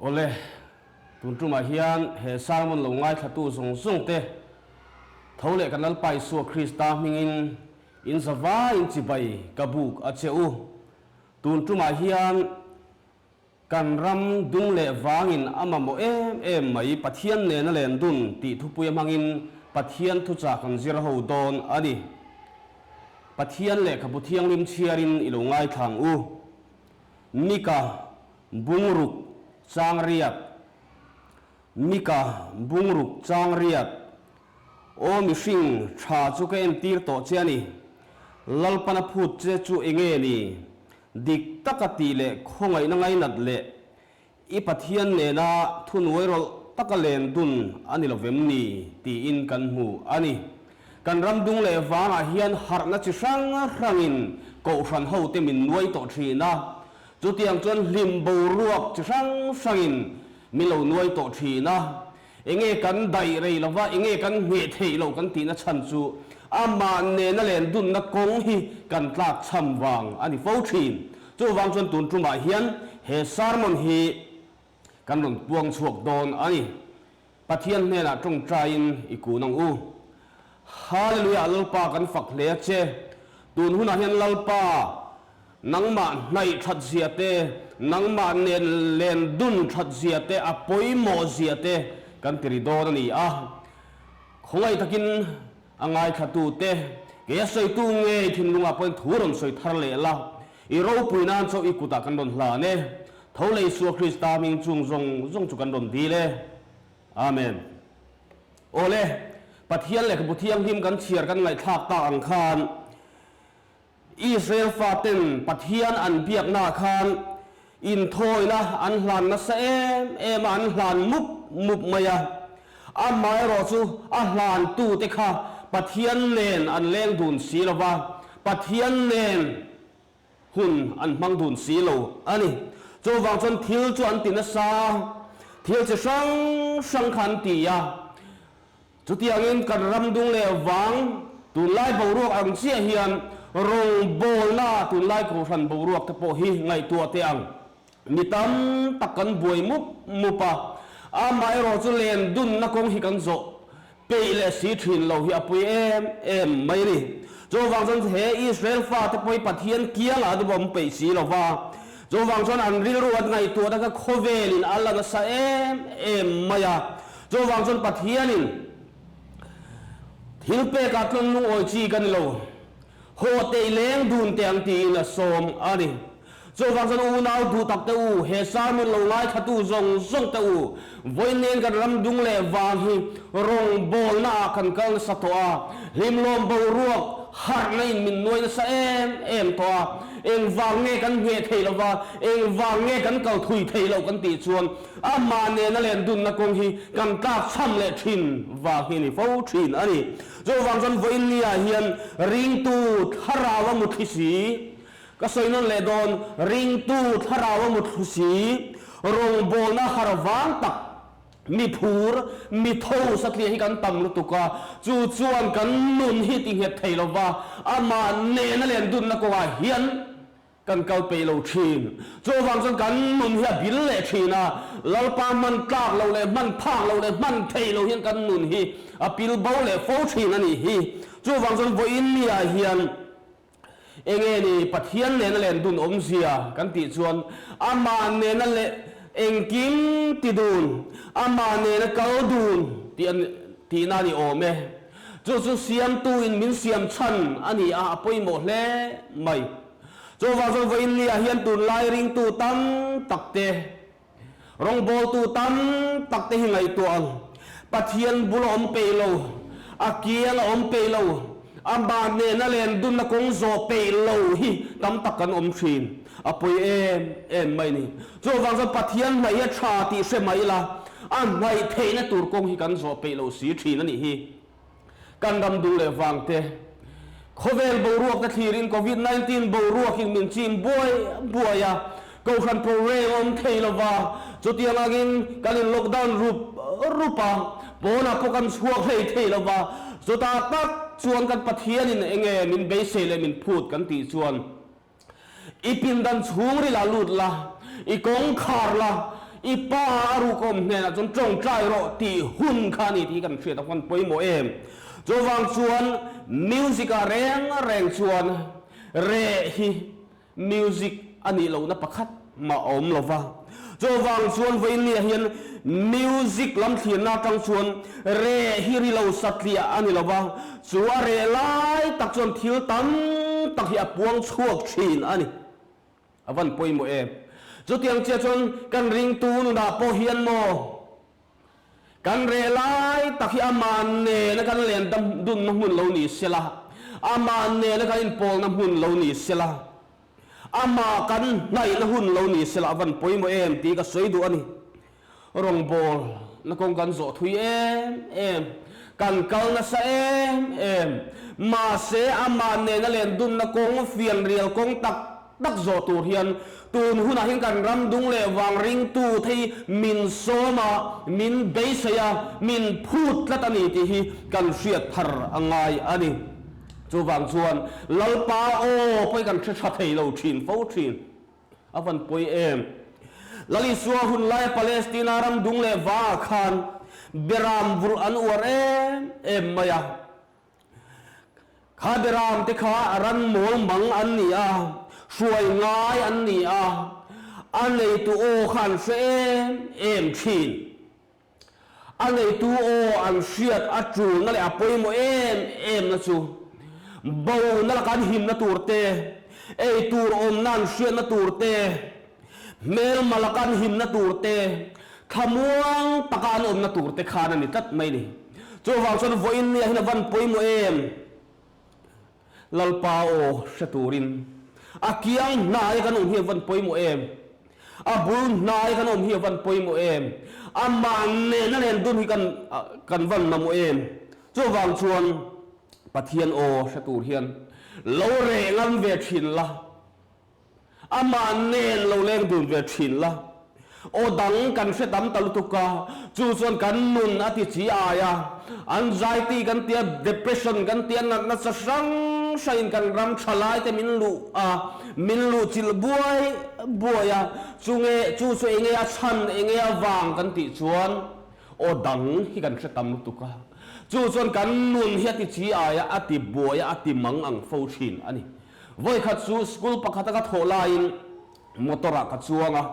Awle, tun tumah hian he sermon lo ngaithlatu zawng zawng te tho leh kan Lalpa Isua Krista hmingin in zavaiin chibai ka buk a che u. Tun tumah hian Kan ram dung leh vangin a mamawh em em mai Pathian nena len dun tih thupuia hmangin Pathian thuchah kan zir ho dawn a ni. Pathian lehkhabu thianghlim chhiarin i lo ngaithla ang u. Mika bungruk chang riat Mika bungruk chang riat Aw mihring, tha chu ka entir tawh che a ni. Lalpan a phut che chu enge ni? Dik taka tih leh khawngaihna ngainat leh i Pathian nena thunuai rawlh taka len dun a ni lovem ni tiin kan hmu a ni. Kan ram dung leh vangah hian harhna chi hrang hrangin kohhran hote min nuai tawh thin a, chutiang chuan hlim boruak chi hrang hrangin min lo nuai tawh thin a. Enge kan daih rei lova, enge kan ngheh theih loh kan tihna chhan chu amah nena len dunna kawng hi kan tlak chham vang a ni fo thin. Chuvang chuan tun tumah hian he sermon hi kan rawn puang chhuak dawn a ni. Pathian hnenah tawngtaiin i kun ang u. Hallelujah Lalpa kan fak hle a che. Tun hunah hian Lalpa Nangmah hnaih that zia te, nangmah nen len dun that zia te, a pawimawh zia te kan ti ri dawn a ni a. Khawngaih takin a ngaithlatu te, kei a sawitu ngei thinlungah pawhin thu rawn sawi thar leh la, i ropui nan chauh i kutah kan rawn hlan e. Tho leh Isua Krista hming chung zawng zawng chu kan rawn dil e. Amen. Awle, Pathian lehkhabu thianghlim kan chhiar kan ngaihthlak tak ang khan, Israel faten Pathian an biaknaah khan inthawina an hlan nasa em em a, an hlan mup mup mai a. Amaherawhchu a hlantute kha Pathian nen an leng dun si lo va, Pathian nen hun an hmang dun si lo a ni. Chuvang chuan thil chu an ti nasa a, thil chi hrang hrang kha an ti a. Chutiangin kan ram dung leh vang tunlai boruak ang chiah hian rawngbawlna tunlai kohhran boruak te pawh hi ngaihtuah teh ang. Mi tam tak kan buai mup mup a, amaherawh chu len dunna kawng hi kan zawh peih leh si thin lo hi a pui em em mai a ni. Chuvang chuan he Israel fate pawh hi Pathian kiangah an awm peih si lo va, chuvang chuan an rilru an ngaihtuahna kha khawvelin a la nasa em em mai a. Chuvang chuan Pathianin thil pekah tlawn lungawi chi ka ni lo, haw teh leng dun teh ang tiin a sawm a ni. Chuvang chuan unau duh tak te u, he sermon lo ngaithlatu zawng zawng te u, vawiin kan ram dung leh vang hi rawngbawlna ah kan kal nasa tawh a, hlimlawm boruak harhna in min nuai nasa em em tawh a, engvang nge kan ngheh theih lova, engvang nge kan kal thui theih loh kan tih chuan Amah nena len dunna kawng hi kan tlak chham leh thin vang hi a ni fo thin a ni. Chuvang chuan vawiinniah hian ringtu thlarau a muthli si, ka sawi nawn leh dawn, ringtu thlarau a muthlu si, rawngbawlna har vang tak, mi phur, mi tho satliah hi kan tam lutuk a, chu chuan kan nun hi ti nghet thei lova, amah nena len dunna kawngah hian Kan kal peih lo thin. Chuvang chuan kan nun hi a bil leh thin a, Lalpa hman tlak loh leh hman phak loh leh hman theih loh hian kan nun hi a pil bo leh fo thin a nih hi. Chuvang chuan vawiin mi ah hian enge ni Pathian nena len dun awmzia kan tih chuan amah nena leh engkim ti dun, amah nena kal dun tih a tihna a ni awm e. Chu chu siamtu in min siam chhan a ni a, a pawimawh hle mai. Chuvang chuan vawiin ni ah hian tunlai ringtu tam tak te, rawngbawltu tam tak te hi ngaihtuah ang. Pathian bul a awm peih lo, a kiang a awm peih lo, amah nena len dunna kawng zawh peih lo hi tam tak kan awm thin. A pawi em em mai ni. Chuvang chuan Pathian hnaih hi a tha tih hre mai ila, a hnaih theihna tur kawng hi kan zawh peih lo si thin a nih hi. Kan ram dung leh vang te, khawvel boruak te thlirin Covid 19 boruakin min chim buai buai a, Kohhran program a awm thei lo va, chutiang angin kan in lockdown rup rup a, pawnah pawh kan chhuak hlei thei lo va, chutah tak chuan kan Pathianin enge min beisei leh min phut kan tih chuan, I pindan chhungril ah lut la, i kawng khar la, I pa a ruk awm hnenah chuan tawngtai rawh tih hun kha a ni tih hi kan hriat a huan pawimawh em. Chuvang chuan music ah reng reng chuan reh hi Music a nih lohna pakhat mah a awm lo va. Chuvang chuan vawiinniah hian music lam thlirna atang chuan reh hi ri lo satliah a ni lo va, chu a reh lai tak chuan thil tam tak hi a puang chhuak thin a ni. A van pawimawh em. Chutiang chiah chuan kan ringtu nunah pawh hian maw kan reh lai tak hi amah nena kan len dunna hmun lo ni sela, amah nena kan inpawlna hmun lo ni sela, amah kan hnaihna hun lo ni sela a van pawimawh em tih ka sawi duh a ni. Rawngbâwl na kawng kan zawh thui em em, kan kal nasa em em, mahse amah nena len dunna kawng fianrial kawng tak tak zawh tur hian tun hunah hian kan ram dung leh vang ringtu thei min sawm a, min beisei a, min phut tlat a ni tih hi kan hriat thar a ngai a ni. Chuvang chuan Lalpa aw pawh hi kan hre tha thei lo thin fo thin. A van pawi em! Lal Isua hun laia Palestina ram dung leh vangah khan Beram vurh an uar em em mai a. Kha beram te kha ran mawl mang an ni a, hruai ngai an ni a, a neitu aw kha an hre em em thin. A neitu aw an hriat a tulna leh a pawimawh em em na chu bona laka an himna tur te, ei tur awmna an hriatna tur te, hmelma laka an himna tur te, thlamuang taka an awmna tur te khan a ni tlat mai ni. Chuvang chuan vawiin nia hian a van pawimawh em? Lalpa aw hre turin a kiang hnai kan awm hi a van pawimawh em? A bul hnai kan awm hi a van pawimawh em? Amah nena len dun hi kan kan van mamawh em? Chuvang chuan Pathian aw hre tur hian lo reh ngam ve thin la. Amah nen lo leng dun ve thin la. Aw dang kan hre tam ta lutuk a, chu chuan kan nun a ti chi ai a, anxiety kan tia, depression kan tia, natna cha hrang hrangin kan ram tha lai te min luh a, min luh chilh buai buai a, chu nge chu chu enge a chhan enge a vang kan tih chuan aw dang hi kan hre tam lutuk a, chu chuan kan nun hi a ti chi ai a, a ti buai a, a ti mang ang fo thin a ni. Vawikhat chu school pakhata ka thawh laiin motor ah ka chuang a,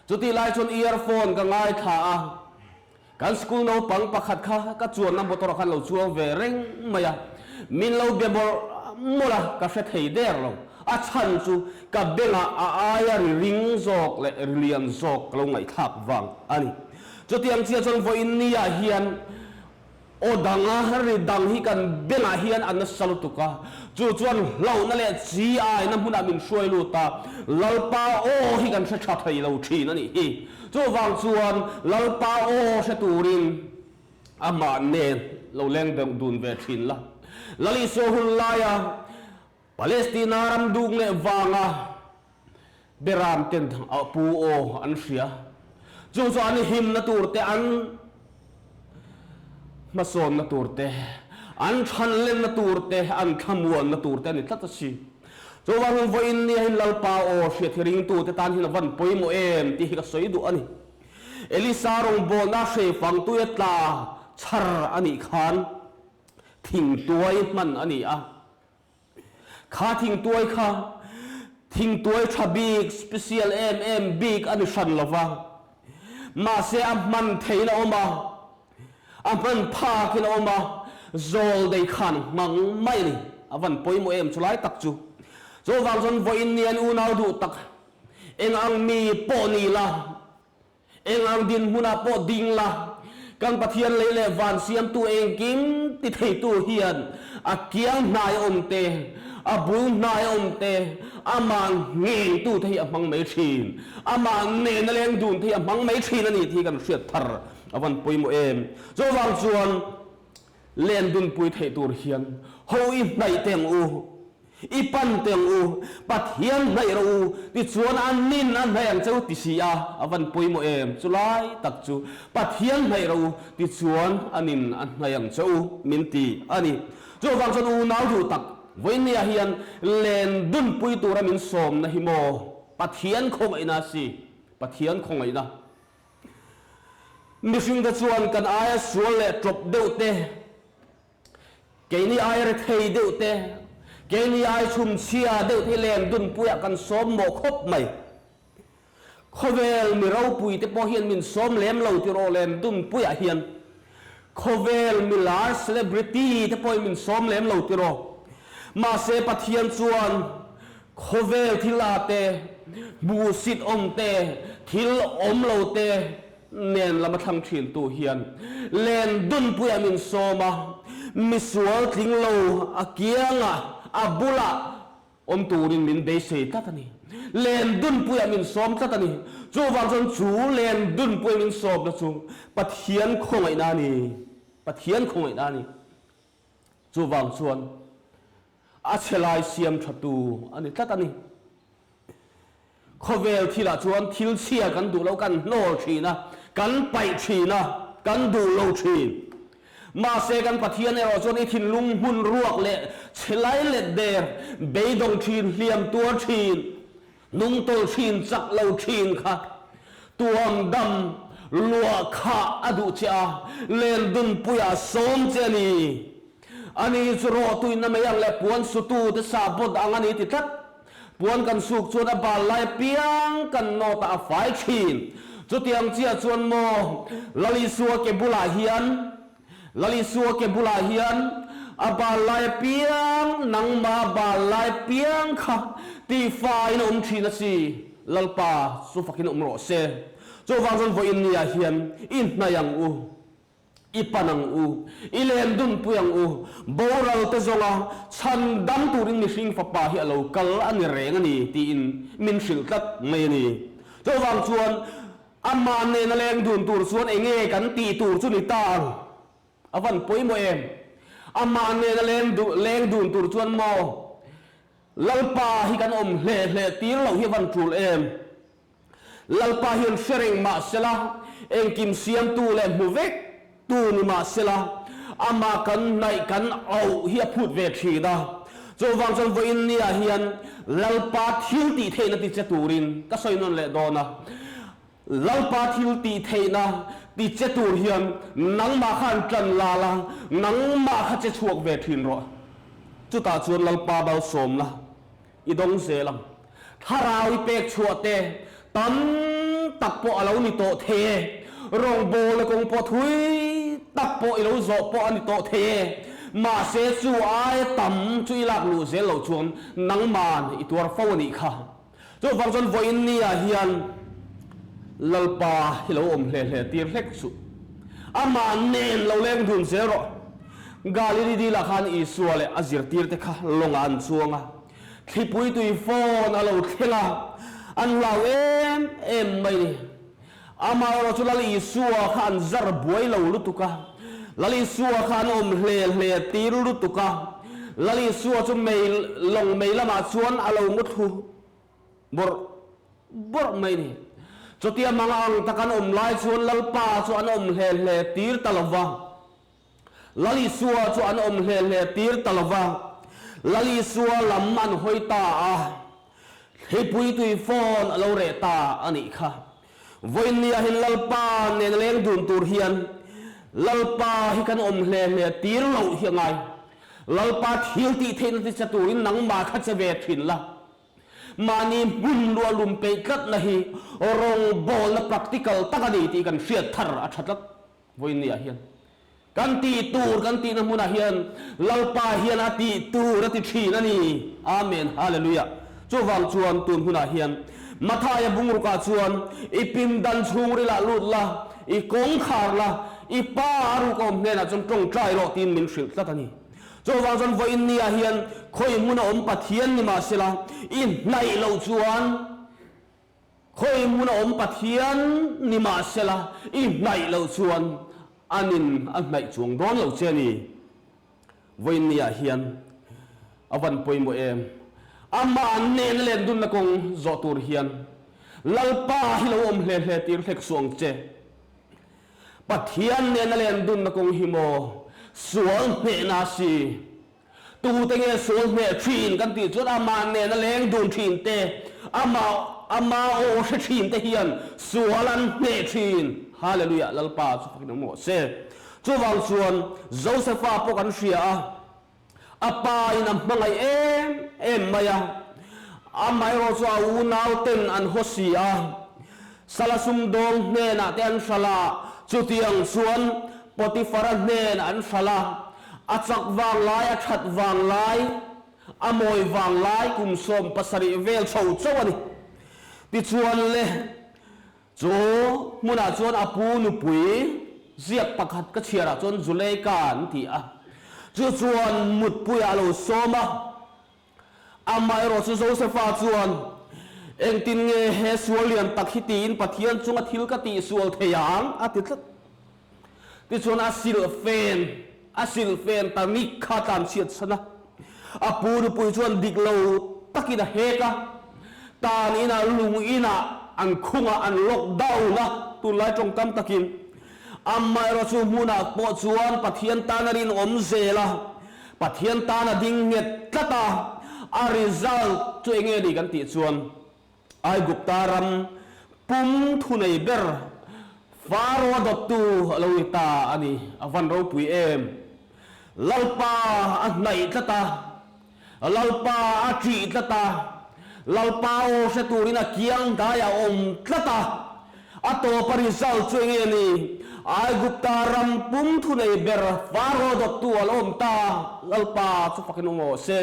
chutih lai chuan earphone ka ngaithla a, kan school naupang pakhat kha ka chuanna motor ah khan lo chuang ve reng mai a, min lo be mawlh mawlh a, ka hre thei der lo, a chhan chu ka bengah a aia ri ring zawk leh ri lian zawk ka lo ngaihthlak vang a ni. Chutiang chiah chuan vawiin ni ah hian Aw dang a, ri dang hi kan bengah hian a nasa lutuk a, chu chuan hlauhna leh chi aina hmunah min hruai lut a, Lalpa aw hi kan hre tha thei lo thin a nih hi. Chuvang chuan Lalpa aw hre turin amah nen lo leng deuh dun ve thin la. Lal Isua hun laia Palestina ram dung leh vanga Beram ten a pu aw an hria. Chu chu an himna tur te, an hmasawnna tur te, an thanlenna tur te, an thlamuanna tur te a ni tlat a si. Chuvangin vawiin nia hian Lalpa aw hriat hi ringtute tan hian a van pawimawh em tih hi ka sawi duh a ni. Elisa rawngbawlna hreifangtuia tla chhar a nih khan thingtuai hman a ni a. Kha thingtuai kha thingtuai tha bik, special em em bik a ni hran lo va. Mahse a hman theihin a awm a, a hman phakin a awm a, zawl dei khan hmang mai a ni. A van pawimawh em chulai tak chu. Chuvang chuan vawiin nian unau duh tak, eng ang mi pawh ni la, Eng ang dinhmunah pawh ding la, kan Pathian lei leh van siamtu engkim ti theitu hian a kiang hnai awm te, a bul hnai awm te, amah nghengtu te hi a hmang mai thin. Amah nena leng dun te hi a hmang mai thin a ni tih hi kan hriat thar a van pawimawh em. Chuvang chuan len dunpui theih tur hian ho i hnaih teng u. I pan teng u, Pathian hnaih rawh u, tichuan a nin a hnaih ang che u ti si a, a van pawimawh em? Chulai tak chu, Pathian hnaih rawh u, tichuan a nin a hnaih ang che u, min ti a ni. Chuvang chuan unau duh tak, vawinia hian len dunpui tura min sawmna hi maw Pathian khawngaihna a si? Pathian khawngaihna. Mihringte chuan kan aia sual leh ṭawp deuh te, keini aia rethei deuh te, keini ai chhumchhia deuh te hi len dunpuiah kan sawm mawh khawp mai. Khawvel mi ropui te pawh hian min sawm lem lo tih rawh len dunpuiah hian khawvel mi lar celebrity te pawhin min sawm lem lo tih rawh. Mahse Pathian chuan khawvel thil a te, hmuhsit awm te, thil awm lo te nen lam a thlang thin tu hian len dunpuiah min sawm a, misual tling lo a kiangah a bulah Awm turin min beisei tlat a ni. Len dunpuiah min sawm tlat a ni. Chuvang chuan chu len dunpuia min sawmna chu Pathian khawngaihna a ni. Pathian khawngaihna a ni. Chuvang chuan a chhe lai siam thatu a ni tlat a ni. Khawvel thilah chuan thil chhia kan duh lo, kan hnawl thin a, kan paih thin a, kan duh lo thin. Mahse kan Pathian erawh chuan i thinlung hmun ruak leh chhe lai let der, beidawng thin, hliam tuar thin, hnungtawlh thin, chak lo thin kha tuam dam luah khah a duh che a, len dunpuiah a sawm che a ni. Ani chu rawhtuina mai ang leh puan sutute sahbawt ang a ni ti tlat. Puan kan suk chuan a bal lai apiang kan nawt ah a fai thin. Chutiang chiah chuan maw Lal Isua ke bulah hian Lal Isua ke bulah hian a bal lai apiang nangma bal lai apiang kha tihfaiin a awm thin a si. Lalpa chu fakin awm rawh se. Chuvang chuan vawiin ni ah hian i hnaih ang u. I pan ang u, i len dunpui ang u, boral te zawnga chhan dam turin mihring fapa hi a lo kal a ni reng a ni tiin min hrilh tlat mai a ni. Chuvang chuan amah nena leng dun tur chuan enge kan tih tur chu ni ta ang? A van pawimawh em? Amah nena leng leng dun tur chuan maw Lalpa hi kan awm hle hle tir loh hi a van tul em? Lalpa hian hre reng mah sela, engkim siamtu leh hmu vek tu ni mah sela, amah kan hnaih kan auh hi a phut ve thin a. Chuvang chuan vawiin niah hian Lalpa thil tih theihna ti che turin ka sawi nawn leh dawn a. Lalpa thil tih theihna ti che tur hian nangmah khan tan la la, nangmah kha che chhuak ve thin rawh. Chutah chuan Lalpa malsawmna I dawng zel ang. Thlarau i pek chhuah te tam tak pawh a lo ni tawh thei e. Rawngbawlna kawng pawh thui tak pawh i lo zawh pawh a ni tawh thei e. Mahse chu aia tam chu i lak luh zel loh chuan nangman i tuar fo a nih kha. Chuvang chuan vawiin ni ah hian Lalpa hi lo awm hle hle tir hlek suh. Amah nen lo leng dun zel rawh. Galili dilah khan Isua leh a zirtirte kha lawngah an chuang a, thlipui tui fawn a lo thleng a, an hlau em em mai ni. Amaherawhchu Lal Isua kha an zar buai lo lutuk a, Lal Isua kha an awm hle hle tir lutuk a, Lal Isua chu mei lawng mei lamah chuan a lo mu thlu bawrh bawrh mai ni. Chutia mang ang tak an awm lai chuan Lalpa chu an awm hle hle tir ta lo va. Lal Isua chu an awm hle hle tir ta lo va, Lal Isua lam an hawi ta a, thlipui tui fawn a lo reh ta a nih kha. Vawiin hian Lalpa nen leng dun tur hian Lalpa hi kan awm hle hle tir loh hi a ngai. Lalpa thil tih theihna ti che turin nangmah kha che ve thin la. Mahni hmun luah lum peih tlatna hi rawngbawlna practical tak a ni tih kan hriat thar a tha tlat. Vawiin hian kan tih tur kan tihna hmunah hian Lalpa hian a tih tur a ti thin a ni. Amen Hallelujah. Chuvang chuan tun hunah hian Mathaia bungrukah chuan i pindan chhungrilah lut la, i kawngkhar la, i pa a ruk awm hnenah chuan tawngtai rawh tiin min hrilh tlat a ni. Chuvang chuan vawiin niah hian khawi hmuna awm Pathian ni mahsela i hnaih loh chuan Khawi hmuna awm Pathian ni mahsela i hnaih loh chuan anin a hnaih chuang dawn lo che a ni. Vawiin niah hian a van pawimawh em? Amah nena len dunna kawng zawh tur hian Lalpa hi lo awm hle hle tir hlek suh ang che. Pathian nena len dunna kawng hi maw sual hnehna a si. Tute nge sual hneh thin kan tih chuan amah nena leng dun thin te, amah ama aw hre thin te hian sual an hneh thin. Hallelujah Lalpa chu fakin awm rawh se. Chuvang chuan Josefa pawh kan hria a, a pa in a hmangaih em em mai a, amaherawh chu a unau ten an haw si a, Sala sumdawng hnenah te an hralh a, chutiang chuan Potifara hnenah an hralh a, a chak vang lai, a that vang lai, a mawi vang lai kum 17 vel chho chauh a ni. Tichuan le, chu hmunah chuan a pu nupui ziak pakhat ka chhiarah chuan Zuleika an ti a, chu chuan mutpuiah a lo sawm a. Amaherawh chu Josefa chuan, Engtin nge he sual lian tak hi tiin Pathian chunga thil ka tihsual thei ang? a ti tlat. Tichuan a silhfen, a silhfen ta nik kha tlan chhiat chhan a. A pu nupui chuan dik lo takin a hek a, tan inah lung inah an khung a, an lock down a, tunlai tawngkam takin. Amaherawh chu hmunah pawh chuan Pathian tan a rinawm zel a, Pathian tan a ding nghet tlat a, a result chu enge ni kan tih chuan Aigupta ram pum thunei ber Faro a dawttu a lo ni ta a ni, a van ropui em. Lalpa a hnaih tlat a, Lalpa a ṭih tlat a, Lalpa aw hre turin a kiang dai a awm tlat a, a tawpa result chu enge ni? Aigupta ram pum thunei ber Faro dawttu a lo awm ta, Lalpa chu fakin awm rawh se.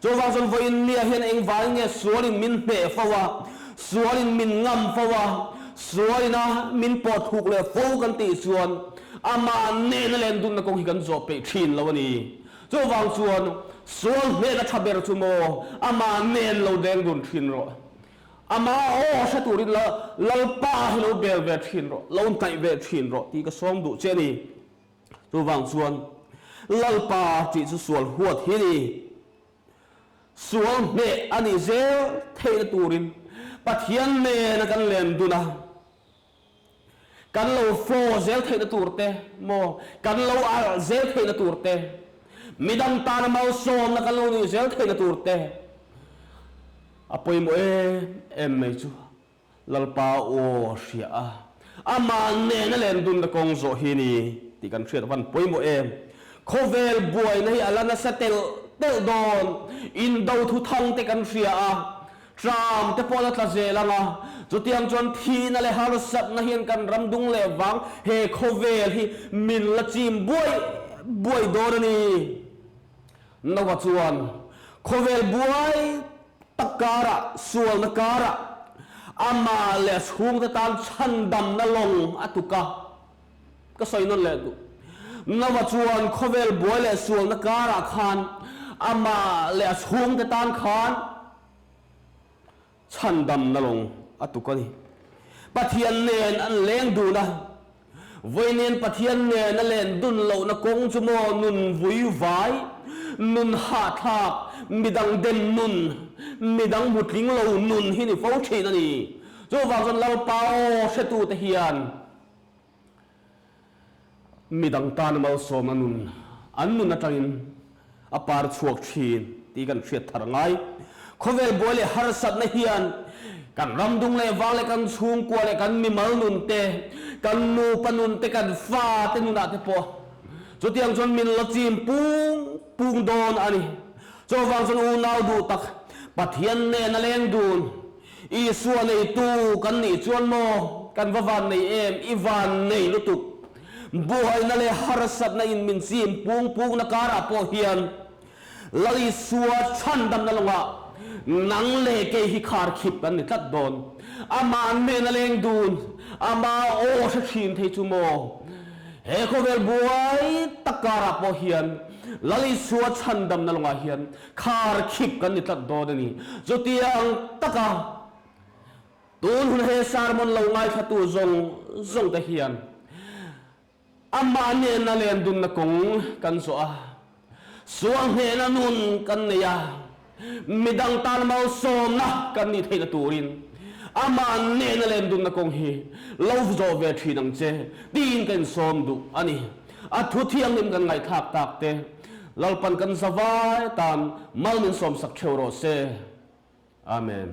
Chuvang chuan vawiin nia hian engvangin nge sualin min hneh fo a, sualin min ngam fo a, sualin a min pawh thuk leh fo kan tih chuan amah nena len dunna kawng hi kan zawh peih thin lo a ni. Chuvang chuan sual hnehna tha ber chu maw amah nen lo deng dun thin rawh. Amah aw hre turin la Lalpa hi lo bel ve thin rawh, lo hnaih ve thin rawh tih ka sawm duh che a ni. Chuvang chuan Lalpa tih chu sual huat hi ni. Sual hneh a nih zel theihna turin Pathian nena kan len dun a. Kan lo flow zel theihna tur te maw, kan lo alh zel theihna tur te, midang tana malsawmna kan lo nih zel theihna tur te a pawimawh em em mai chu Lalpa aw hria a, amah nena len dunna kawng zawh hi ni tih kan hriat avan pawimawh em. Khawvel buaina hi a la nasa telh telh dawn, indo thuthang te kan hria a, Tram te pawh la tla zel ang a, chutiang chuan thihna leh harsatna hian kan ram dung leh vang he khawvel hi min la chim buai buai dawn a ni. Noah chuan khawvel buai tak karah, sualna karah amah leh a chhungte tan chhandamna lawng a tuk a. Ka sawi nawn leh duh. Noah chuan khawvel buai leh sualna karah khan amah leh a chhungte tan khan Chhandamna lawng a tuk a ni. Pathian nen an leng dun a, vawiin Pathian nen a len dun lohna kawng chu maw nun vui vai, nun hahthlak, midang dem nun, midang hmutling lo nun hi ni fo thin a ni. Chuvang chuan Lalpa aw hretute hian Midang tan malsawmna nun an nun atangin a par chhuak thin tih kan hriat thar ngai. Khawvel buai leh harsatna hian kan ram dung leh vang leh kan chhungkua leh kan mimal nun te, kan nupa nun te, kan fa te nunah te pawh chutiang chuan min la chim pung pung dawn a ni. Chuvang chuan unau duh tak Pathian nena leng dun Isua neitu kan nih chuan maw kan va van nei em? I van nei lutuk. Buaina leh harsatna in min chim pung pungna karah pawh hian Lal Isua chhandamna lawngah nang leh kei hi khar khip kan ni tlat dawn. Amah hnena leng dun, amah aw hre thin thei chu maw? He khawvel buai tak karah pawh hian Lal Isua chhandamna lawngah hian Khar khip kan ni tlat dawn a ni. Chutiang taka tun hun he sermon lo ngaithlatu zawng zawng te hian amah nena len dunna kawng kan zawh a, sual hnehna nun kan nei a, midang tan malsawmna kan nih theihna turin amah nena len dunna kawng hi lo zawh ve thin ang che tiin ka insawm duh a ni. A thu thianghlim kan ngaihthlak tak te Lalpan kan zavai tan mal min sawmsak theuh rawh se. Amen.